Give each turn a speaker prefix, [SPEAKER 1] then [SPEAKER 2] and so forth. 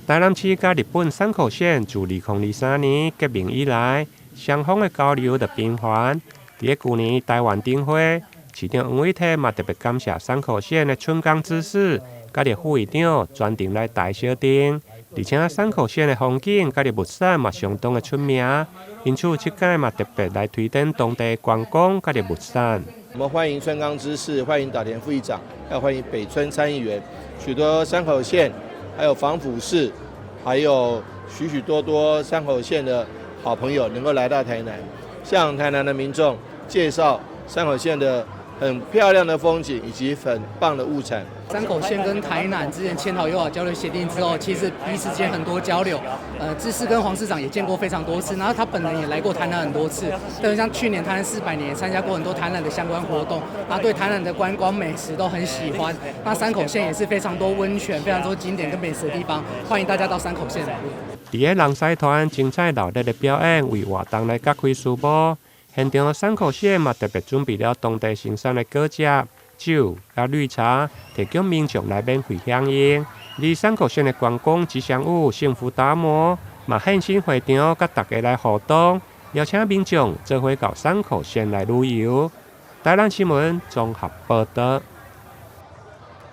[SPEAKER 1] 台南市佮日本山口縣自2023年結盟以來，雙方的交流就頻繁。佇咧舊年台灣燈會，市長黃偉哲嘛特別感謝山口縣的村岡知事佮著副議長專程來台相頂，而且山口縣的風景佮著物產嘛相當的出名，因此這擺嘛特別來推展當地觀光佮著物產。
[SPEAKER 2] 我們歡迎村岡知事，歡迎島田副議長，還有歡迎北村參議員，許多山口縣，還有防府市，還有許許多多山口縣的好朋友能夠來到台南，向台南的民眾介紹山口縣的很漂亮的風景以及很棒的物產。
[SPEAKER 3] 山口縣跟台南之前簽好友好交流協定之後，其實彼此間很多交流。知事跟黃市長也見過非常多次，然後他本人也來過台南很多次。特別像去年台南400年，也參加過很多台南的相關活動，然後對台南的觀光美食都很喜歡。那山口縣也是非常多溫泉、非常多景點跟美食的地方，歡迎大家到山口縣來。
[SPEAKER 1] 佇咧人獅團精彩熱烈的表演，為活動來揭開序幕。現場山口縣嘛特別準備了當地生產的果汁、酒佮綠茶，提供民眾來免費享用。而山口縣的觀光吉祥物幸福達摩嘛現身會場，佮大家來互動，邀請民眾做伙到山口縣來旅遊。台南新聞綜合報導。